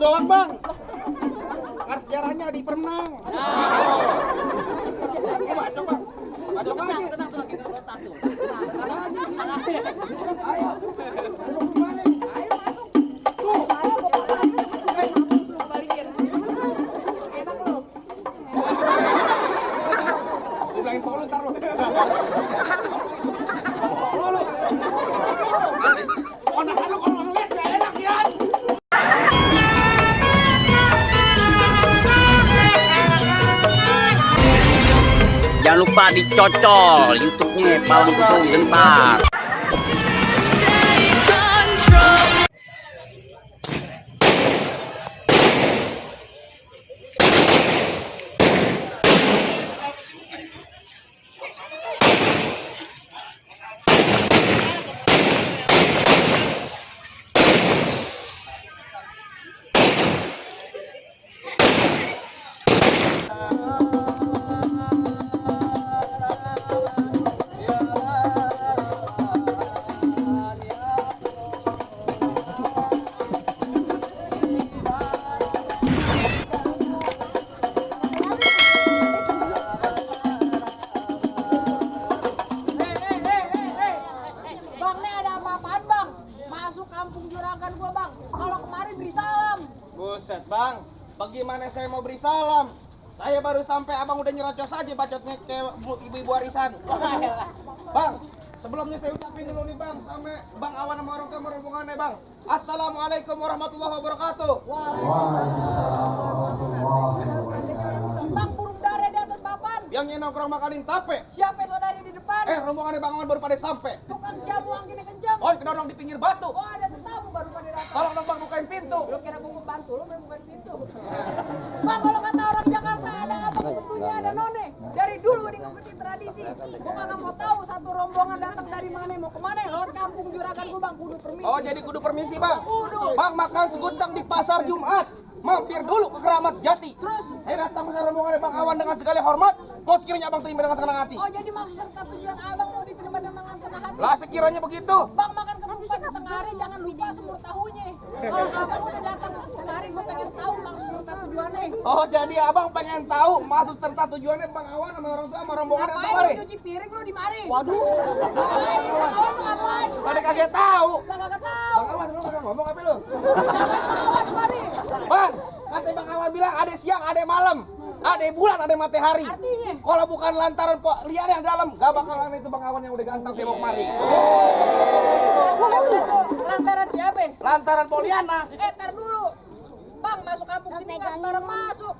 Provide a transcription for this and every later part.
doang bang. Kan sejarahnya di perenang. Coba, coba. Tenang, tenang, ayo. Ayo masuk. Tuh. Balikin. Enak lu. Bilangin pokok lu ntar lu. Jangan lupa dicocol YouTube-nya Palang Kutu Gentar. Buset bang, bagaimana saya mau beri salam? Saya baru sampai abang udah nyerocos aja bacotnya ke ibu-ibu warisan. Bang, sebelumnya saya ucapin dulu nih bang, sama bang Awan sama orang tua rombongannya bang. Assalamualaikum warahmatullahi wabarakatuh. Bang, burung dara di atas papan. Yang nongkrong makalin tape. Siapa saudari di depan? Rombongannya bang Awan baru pada sampai. Tukang jamu anginnya kencang. Oh, kedorong di pinggir batu. Oh, ada tetamu baru pada datang. Tolong dong bang bukain pintu. Lu kira gue mau bantu, lu memang bukan pintu. Bang, kalau kata orang Jakarta ada abang bumbunya ada none. Dari dulu ngikutin tradisi. Gue kagak mau tahu satu rombongan datang dari mana mau kemana. Lewat kampung Juragan gue bang, kudu permisi. Oh, jadi kudu permisi bang. Kudu. Bang makan segudang di pasar Jumat. Mampir dulu ke Keramat Jati. Terus? Saya datang bersama rombongan Bang Awan dengan segala hormat. Mau sekiranya abang terima dengan senang hati. Oh, jadi maksud serta tujuan abang mau diterima dengan senang hati. Lah sekiranya begitu. Bang, makan ketupat di tengah hari jangan lupa semur tahunya. Kalau abang udah datang kemari gue pengen tahu maksud serta tujuannya. Oh, jadi abang pengen tahu maksud serta tujuannya Bang Awan sama orang tua sama rombongan datang Ngapain kemari. lu nyuci piring lu di mari? Waduh. Ngapain? Bang Awan lu ngapain? Tadi kagak tahu. Lah kagak tahu. Bang Awan lu kagak ngomong apa lu? Bang Awan mari. Bang, kata Bang Awan bilang ada siang, ada malam. Ada bulan, ada matahari. Artinya? Kalau bukan lantaran liar yang dalam, gak bakalan itu Bang Awan yang udah ganteng saya mau kemari. Lantaran siapa? Lantaran Poliana. Tar dulu. Bang, masuk kampung sini nggak sembarang masuk.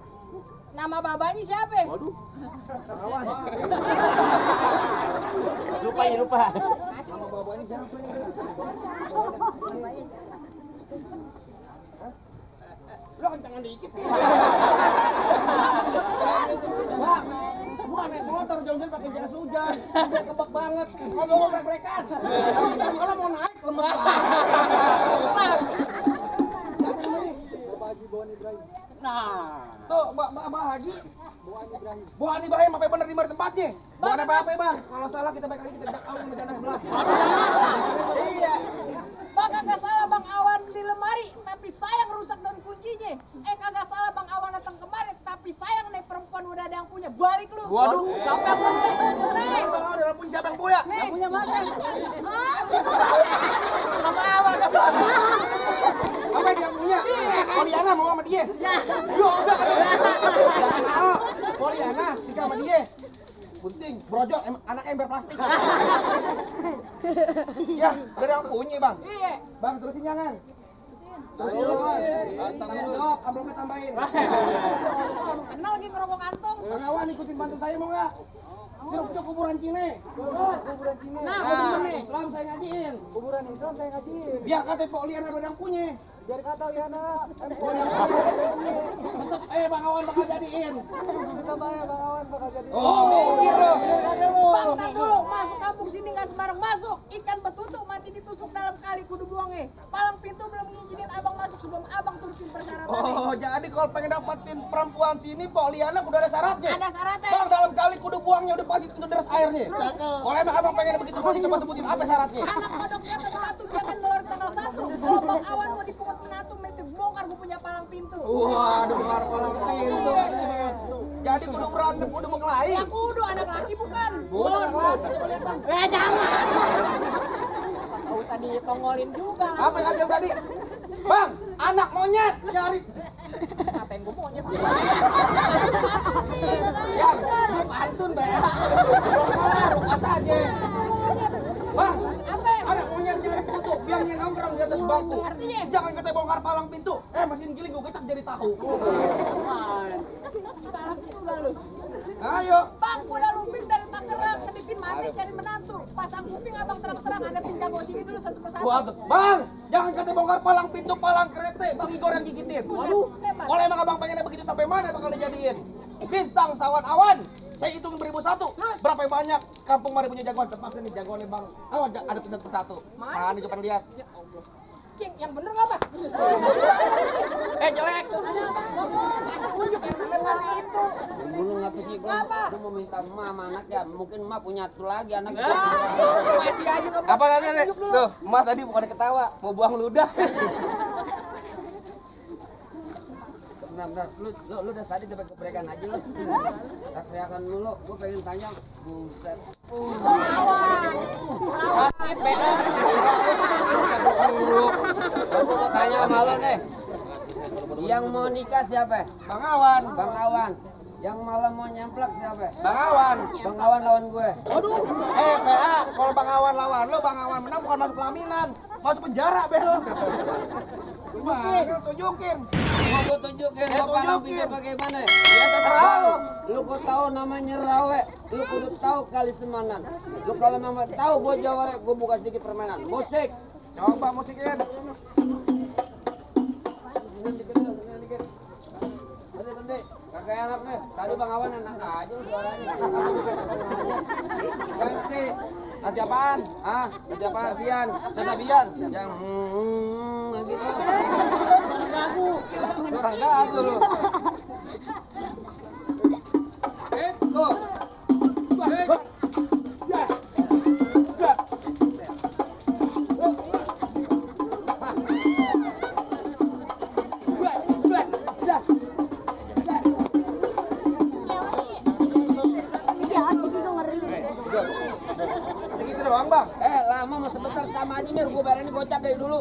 Nama babanya siapa? Waduh. Bang Awan. Lupa ya, lupa. Nama babanya siapa ini? Lo kencangan dikit nih. Bang, gua naik motor jauh-jauh pakai jas hujan. Udah kebak banget. Ngomong brek-brekan. Kalau mau naik lemes. Nah, tuh Mbak Haji. Buan Ibrahim apa bener di tempatnya? Buan apa bang? Kalau salah kita balik lagi kita jak awal di jana sebelah. Iya. Bang, kagak salah Bang Awan beli lemari, tapi sayang rusak dan kuncinya. Kagak salah Bang Awan datang kemari, tapi sayang nih perempuan udah ada yang punya. Balik lu. Waduh. Siapa yang punya? Nih. Bang Awan udah punya siapa yang punya? Nih. Yang punya mana? Bang Awan. Apa yang punya? Poliana mau sama dia. Yo udah. Jangan Poliana nikah sama dia. Bunting, brojol, anak ember plastik. Ya, udah yang punya bang. Iya. Bang terusin jangan. Terusin. Jawab, amplopnya tambahin. Kenal lagi ngerokok kantong. Bang Awan ikutin bantu saya mau nggak? Jeruk kuburan Cine. Nah, kuburan nih. Islam saya ngajiin. Kuburan Islam saya ngajiin. Biar kata Pak Liana ada yang punya. Biar kata Liana. Tetap saya Bang Awan bakal jadiin. Kita bayar Bang Awan bakal jadi. Oh, gitu. Bang, tar dulu. Masuk kampung sini nggak sembarang masuk. Ikan betutuk mati ditusuk dalam kali kudu buangnya. Palang pintu belum ngizinin abang masuk sebelum abang turutin persyaratannya. Oh, jadi kalau pengen dapetin perempuan sini Pak Liana udah ada syaratnya. Ada syaratnya. Bang, dalam kali kudu buangnya udah pasti deres airnya. Kalau emang abang pengen begitu, mau coba sebutin apa syaratnya? Anak kodok di atas batu dia kan melor tanggal 1. Kalau Bang Awan mau dipungut menantu mesti bongkar gue punya palang pintu. usah ditongolin juga lah. Apa yang ngatain tadi? Bang, anak monyet nyari. Ngatain gue monyet. Yang, ini pantun, Bang. Belum kelar, kata aja. Bang, Apa? anak monyet nyari kutu, bilangnya nongkrong di atas bangku. Artinya? Jangan katanya bongkar palang pintu. Mesin giling gue gecak jadi tahu. Galak juga lu. Ayo. Bang, udah lumping dari Tangerang, ngedipin mati cari menantu. Pasang kuping abang terang-terang, hadapin jago sini dulu satu persatu. Waduh, Bang, jangan katanya bongkar palang pintu, palang kereta, Bang Igor yang gigitin. Waduh, hebat. Kalau emang abang pengennya begitu sampai mana bakal dijadiin? Bintang sawan awan. Saya hitung 1001. Terus? Berapa banyak kampung mari punya jagoan? Terpaksa nih jagoannya Bang. Awan ada satu persatu. Mana? Nah, ini coba lihat. Ya Allah. King, yang bener nggak, Bang? Jelek. Kasih unjuk yang namanya palang itu. Dulu ngapa sih gua? Apa? Gua mau minta emak sama anak ya. Mungkin emak punya satu lagi anak. Masih aja nggak Apa lagi nih? Tuh, Mas tadi bukan ketawa, mau buang ludah. Benar, lu udah tadi geprek-geprekan aja lu. Teriakan mulu, gua pengen tanya. Buset. Sakit, PA. Gua mau tanya sama lu nih. Yang mau nikah siapa? Bang Awan. Bang Awan. Yang malam mau nyemplak siapa? Bang Awan. Bang Awan lawan gue. Aduh. PA, kalau Bang Awan lawan lo, Bang Awan menang bukan masuk pelaminan, masuk penjara, Bel. Gimana? Tunjukin. Mau gua tunjukin Ya, gua palang tunjukin. pintu bagaimana? Ya terserah lo. Lu kok tahu namanya rawe? Lu kudu tahu kali semanan. Lu kalau memang tahu gua jawara, gua buka sedikit permainan. Musik. Coba musikin. Kagak enak nih. Tadi Bang Awan enak aja lu suaranya. Ganti. Nanti apaan? Ah, Nanti apaan? Sabian. Sabian. Yang gitu. Orang gagu lu. Go. Segitu doang, Bang. Lama mau sebentar sama aja Mir, gua bayar ini gocap dari dulu.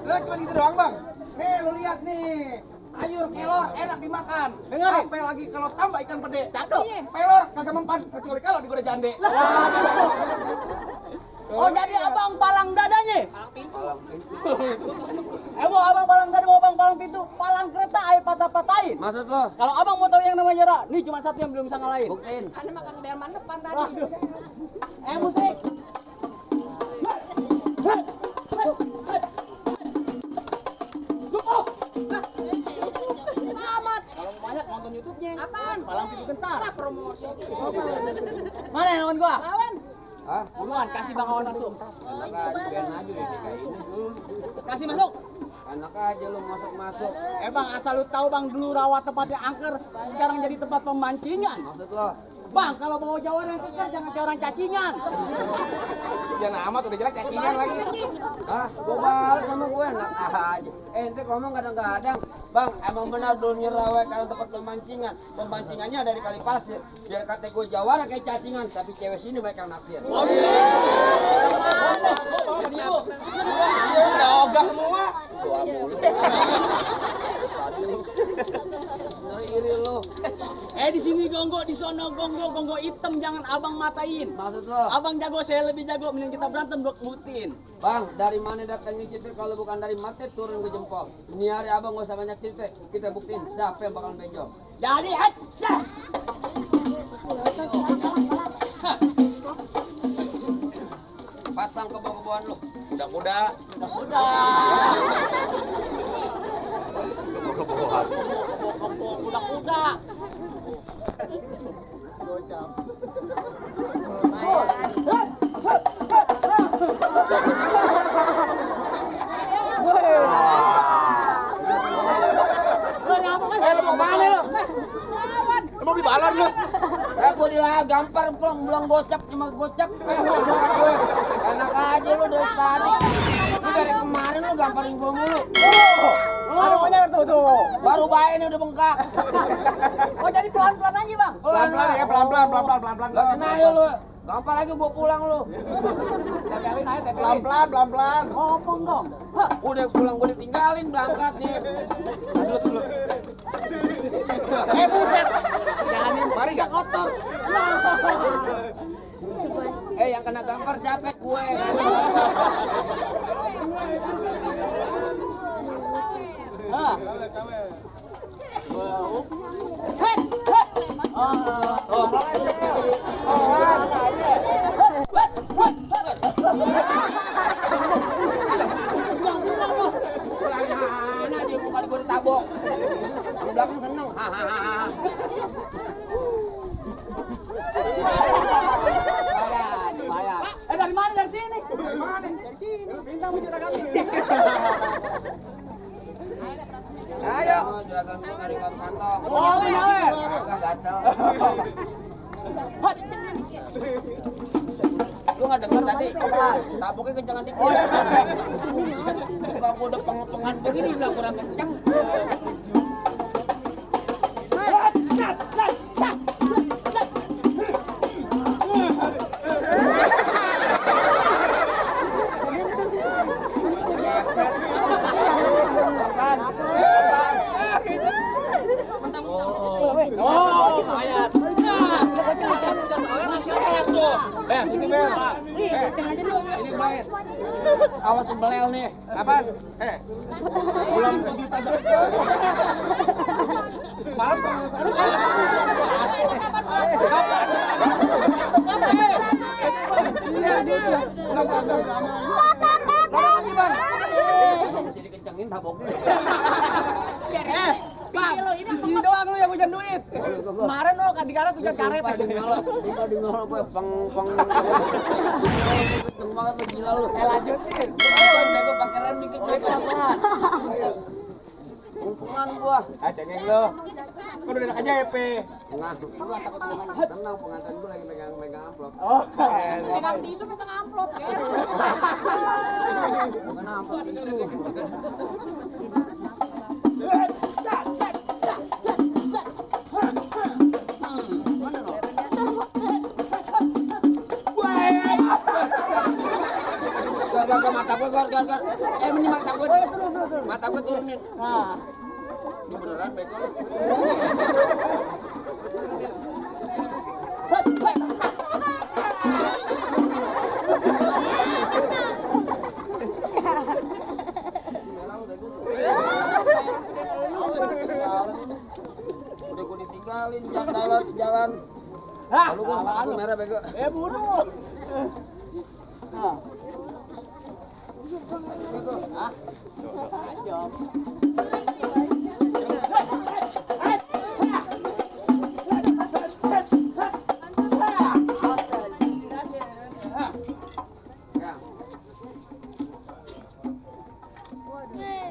Lu cuma gitu doang, Bang. Nih, lu lihat nih. Sayur kelor enak dimakan. Dengerin. Sampai lagi kalau tambah ikan pede. Cakep. Pelor kagak mempan kecuali kalau digoda jande. Oh jadi abang palang dadanya? Palang pintu. Mau abang palang dada, mau abang palang pintu, palang kereta air patah-patahin. Maksud lo? Kalau abang mau tahu yang namanya Ra, nih cuma satu yang belum bisa ngalahin. Buktiin. Anda makan delman depan tadi. Waduh. Musik. Selamat. Kalau mau banyak nonton YouTube-nya. Apaan? Palang pintu gentar. Kita promosi. Mana yang lawan gua? Lawan. Hah? Buruan, kasih Bang Awan masuk. Enak aja, biarin aja deh kayak ini. Kasih masuk. Enak aja lu masuk-masuk. Bang, asal lu tahu Bang, dulu rawa tempatnya angker, sekarang jadi tempat pemancingan. Maksud lo? Bang, kalau bawa jawara yang kekes jangan kayak orang cacingan. Jangan amat udah jelek cacingan lagi. Hah? Gua balik sama gue enak aja. Ente ngomong kadang-kadang, Bang, emang benar dulu nyerawek karena tempat pemancingan. Pemancingannya dari kali pasir. Biar kata gue jawara kayak cacingan, tapi cewek sini mereka naksir. Udah ogah semua. Ngeri iri lo. Di sini gonggok, di sono gonggok, gonggok hitam jangan abang matain. Maksud lo? Abang jago, saya lebih jago, mending kita berantem gua buktiin. Bang, dari mana datangnya cerita kalau bukan dari mata turun ke jempol. Ini hari abang gak usah banyak cerita, kita buktiin siapa yang bakal benjol. Jadi acah. Pasang kebo-keboan lo. Kuda-kuda. Kuda-kuda. Lu mau mana lu? Lu mau beli balon lu? Aku gampar belum gocap cuma gocap. Enak aja lu dari tadi. Lu dari kemarin lu gamparin gua mulu. Ada banyak tuh. Baru baik ini udah bengkak. Oh jadi pelan-pelan aja bang. Pelan-pelan ya, pelan-pelan. Lah tenang aja lu. Gampar lagi gua pulang lu. Gagalin Pelan-pelan, pelan-pelan. Ngomong dong. Udah pulang gue ditinggalin berangkat nih. Buset. Mari gak? Kotor. Yang kena gambar siapa gue? Ah. Mana dia bukan gue ditabok. Yang belakang seneng. Hahaha. Lumayan. Dari mana? Dari sini. Dari sini. Bintang juragan. Ayo. Oh, juragan gue dari kantong. Oh, benar. Agak gatel. Lu nggak denger tadi? Taboknya kencangan dikit. Buka gue udah pengen begini bilang kurang kencang. Oh, lumayan. Sini Bel. Ini main. Awas belel nih. Kapan? Belum sejuta dong. Malam Masih dikencengin taboknya. Di sini doang lu yang hujan duit. Kemarin lo di karet hujan karet. Di ngolo gue peng. Kenceng banget lu gila lu. Lanjutin. Gue pakai rem dikit lagi. Untungan gua. cengeng lo. Kau udah dekat aja EP. Tenang pengantin gua lagi megang amplop. Pegang tisu pegang amplop ya. Bukan amplop tisu. Mata gua gar. Ini mata gua turunin. Lu beneran bego lu. Udah gua ditinggalin jalan. Lalu gua lampu merah bego. Bunuh.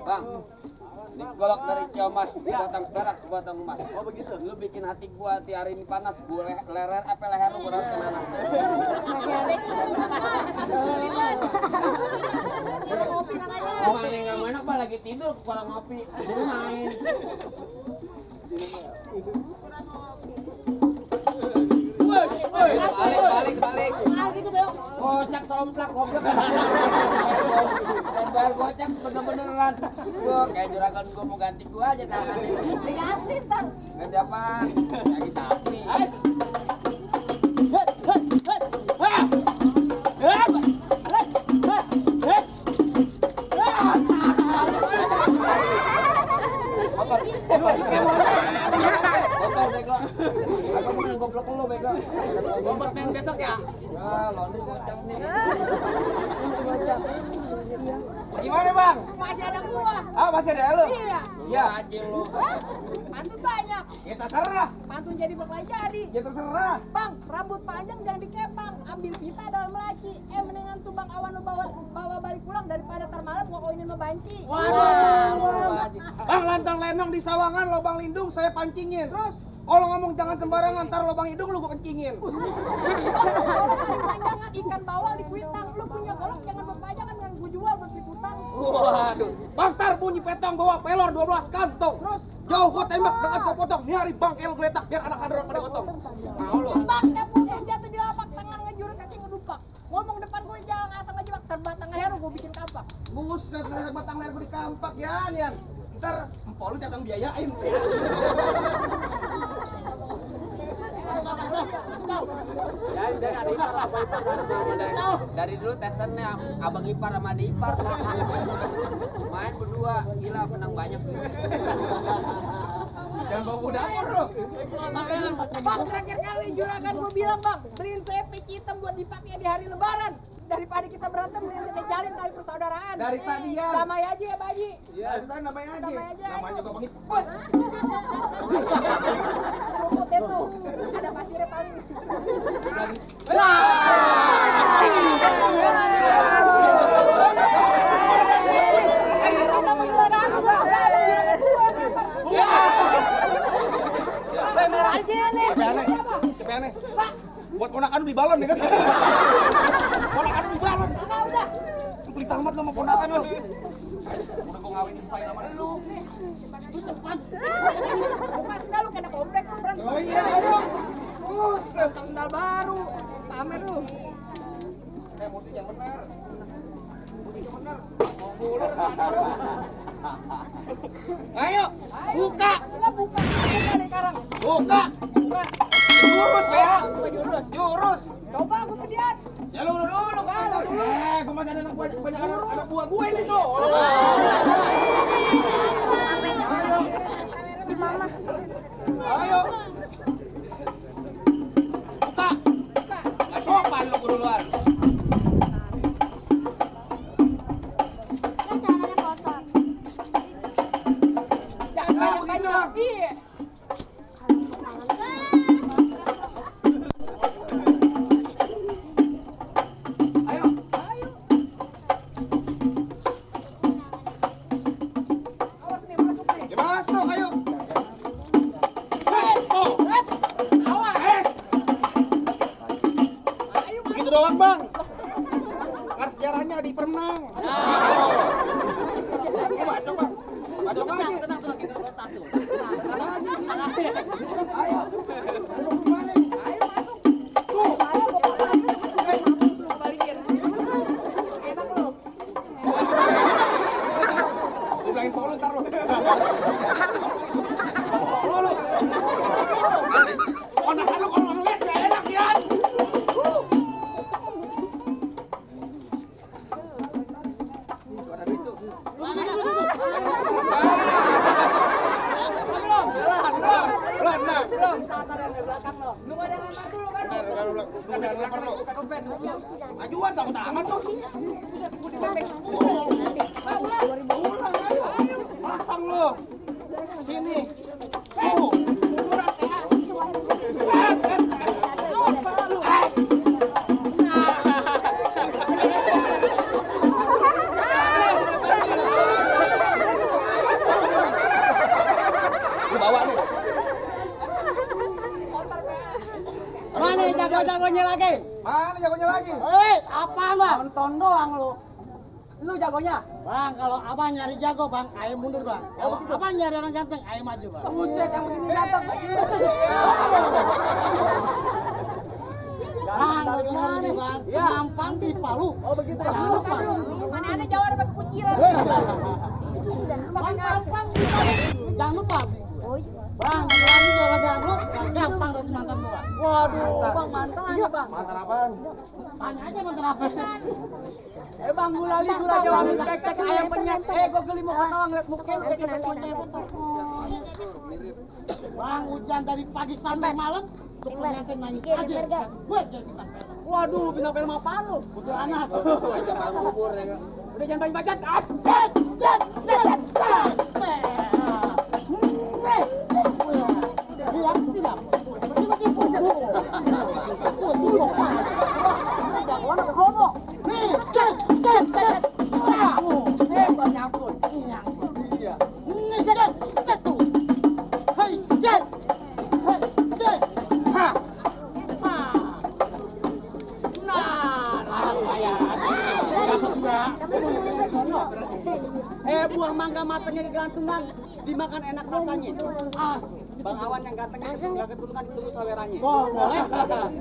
Bang, digolok dari Ciomas, sebatang perak, sebatang emas. Oh begitu, lu bikin hati gua hari ini panas, gua leher lu gua harus kena nanas. Emang yang gak enak pak lagi tidur, kalau ngopi, sini main. Balik. Kocak somplak, goblok. Dan bayar gocap bener-beneran. Gua kayak juragan gua mau ganti gua aja tangannya. Diganti ntar. Ganti apaan? Lagi sapi. Kotor bego. Aku mau goblok lu bego. Kompet main besok ya. Ya, laundry gocap nih. Gimana bang? Masih ada gua. Masih ada lu? Iya. Iya. Aja lu. Hah? Pantun banyak. Ya terserah. Pantun jadi bapak jadi. Ya terserah. Bang, rambut panjang jangan dikepang. Ambil pita dalam laci. Mendingan tuh bang awan lu bawa balik pulang daripada tar malam gua koinin lu banci. Bang lantang lenong di sawangan lobang lindung saya pancingin. Terus kalau ngomong jangan sembarangan, ntar lobang hidung lu gua kencingin. Kalau tarik panjangan ikan bawal di kuitang. Lu punya golok jangan buat pajangan yang gua jual buat beli utang. Waduh. Bang tar bunyi petong bawa pelor 12 kantong. Terus jauh gua tembak dengan gua potong. Nih hari bang el geletak biar anak hadron pada gotong. Mau lu. Bang, tiap putus jatuh di lapak tangan ngejurut kaki ngedupak. Ngomong depan gue jangan asal ngejebak terbat Buset, leher batang leher gue dikampak ya, Yan. Ntar empok lu datang biayain. Dari dulu tesennya abang ipar sama adik ipar. Main berdua, gila menang banyak. Jangan bawa dapur loh. Bang, terakhir kali juragan gue bilang, Bang, beliin saya peci hitam buat dipakai di hari lebaran. Daripada kita berantem, mending kita jalin tali persaudaraan. Dari tadi ya. Damai aja ya, Pak Haji. Iya, dari tadi namanya aja. Damai aja, Namanya ayo. juga Bang Iput. Seruput itu. Ada pasirnya paling. Kita mau juragan, Bang. Beneran sih ini. Tapi aneh. Buat ponakan lu di balon ya kan? Ponakan lu di balon. Udah. Pelit amat lu sama ponakan lu. Udah gua ngawin saya sama lu. Bukan sendal lu kena komplek tuh berantem. Oh iya, ayo. Buset. Sendal baru. Pamer lu. Musik yang benar. Ayo, buka. Buka nih sekarang. Buka. Jurus, ya. Jurus. Jurus. Coba gue pediat. Ya lu dulu kan. Gua masih ada anak buah gue ini tuh. Ayo. Ayo. Buka. Gak sopan lu duluan. Jangan banyak-banyak. Iya. Ayo. Awas nih masuk nih. Ya masuk, ayo. Awas. Ayo Begitu doang, Bang. Kan sejarahnya di perenang. Coba. Baca lagi. Ayo. Ayo masuk. Tuh. Ayo pokoknya. Balikin. Enak lu. Dibilangin pokok lu ntar lu. Ponakan lu kalau ngeliat gak enak ya. Belum. Lu gak ada ngantar dulu baru. Ajuan takut amat tuh. Pasang lu. Sini. Tuh. Lu bawa nih. Mana jago-jagonya lagi? Mana jagonya lagi? Apa enggak? Nonton doang lu. Lu jagonya? Bang, kalau abang nyari jago, Bang, ayo mundur, Bang. Kalau abang nyari orang ganteng, ayo maju, Bang. Buset, yang begini ganteng. Bang, lu dengar ini, Bang. Mampang di Palu. Oh, begitu. Jangan lupa. Mana ada Jawa ada pakai kuciran. Bang, gampang di Palu. Jangan lupa. Bang, bilangin kalau jangan gampang dari mantan lu, Bang. Waduh, Bang, mantan aja, Bang. Mantan apaan? Tanya aja mantan apa. Bang, gulali gula Jawa min cek ayam penyet. Gua geli mau ketawa ngeliat muka lu kayak penyet. Bang, hujan dari pagi sampai malam. Tuh pengantin nangis aja. Gue jadi bintang film. Waduh, bintang film apa lu? Butuh anak. Jangan kubur ya. Udah jangan banyak bacot. Set, set, set, set. Bilang tidak. Buah mangga matanya digantungan, dimakan enak rasanya. Bang Awan yang gantengnya nggak keturunan ditunggu sawerannya. Oh, boleh.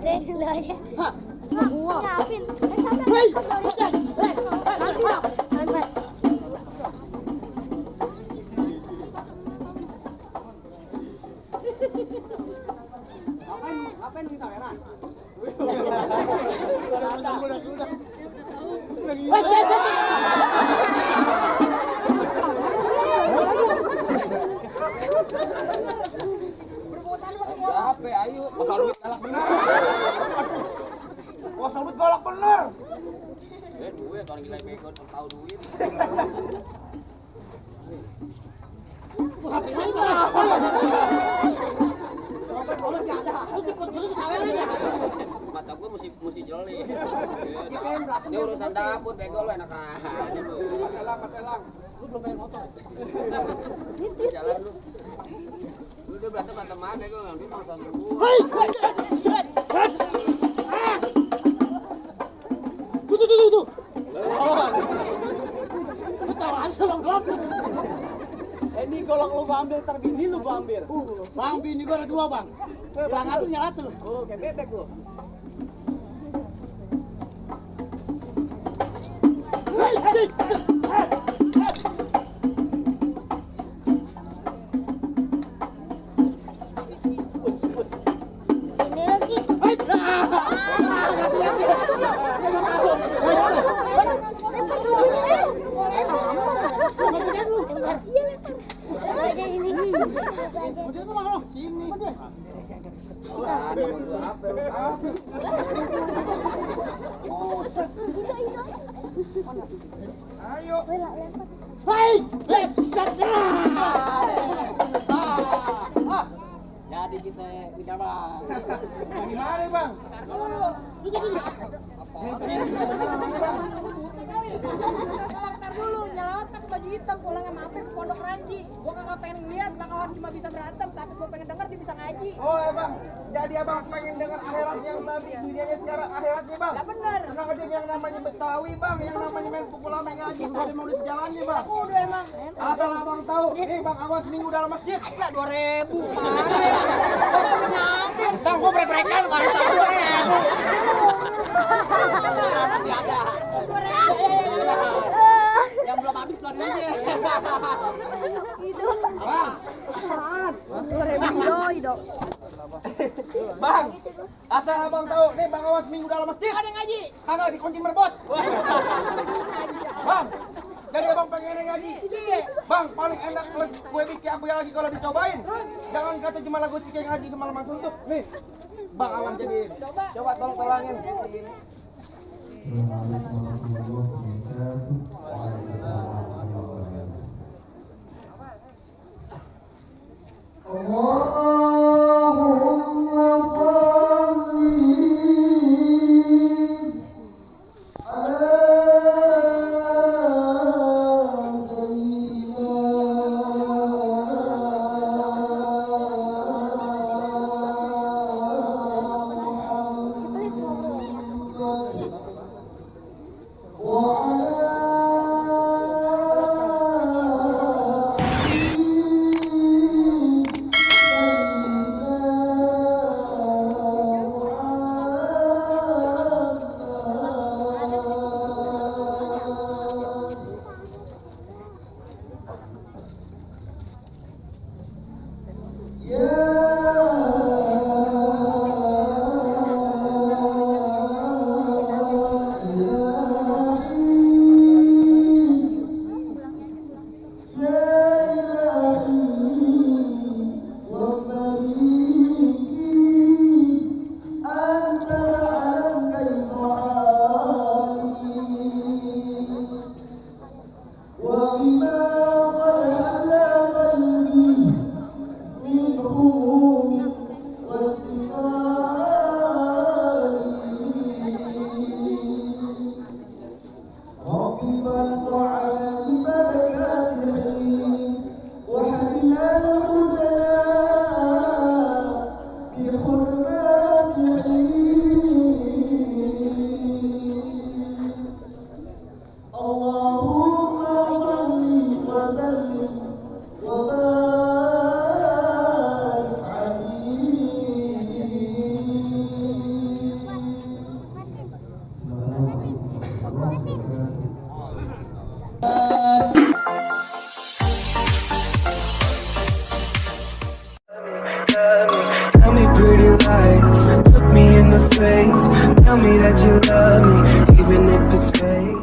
Dulu aja. Hah. Maafin. Hei, tahu duit. Mata gue mesti jeli. Ini urusan dapur, bego lu enak aja lu. Katelang. Lu belum main motor. Jalan lu. Lu udah berantem mana gue ngambil makan gua. Tuh. Tahu aja lo belum. Ini golok lu gua ambil, terbini lu gua ambil. Bang, bini gua ada 2, Bang. Bang atuh nyala tuh. Oh, kayak bebek lu. Ayo. Jadi kita Bang. Gimana bang? Ntar dulu, nyelawat pakai baju hitam, pulang sama Apep ke Pondok Ranji. Gua kagak pengen lihat Bang Awan cuma bisa berantem, tapi gua pengen denger dia bisa ngaji. Oh ya bang, jadi abang pengen dengar akhirat yang tadi, dunianya sekarang akhiratnya bang. Lah bener. Tenang aja yang namanya Betawi bang, yang namanya main pukul lama ngaji, tadi mau di sejalannya bang. Aku udah emang. Asal abang tahu, nih bang Awan seminggu dalam masjid. Agak 2.000. Ntar gua brek-brekan kalau sama 2.000. Masih ada. 2.000. Yang belum habis keluarin aja. Bang, asal abang tahu, nih bang Awan seminggu dalam masjid. Ada ngaji. Kagak dikuncin merbot. Bang, jadi abang pengen ngaji. Iya. Bang, paling enak kue bikin apa lagi kalau dicobain. Jangan kata cuma lagu si kayak ngaji semalaman suntuk. Nih, bang Awan jadi. Coba tolong-tolongin. Tell me pretty lies, look me in the face. Tell me that you love me, even if it's fake.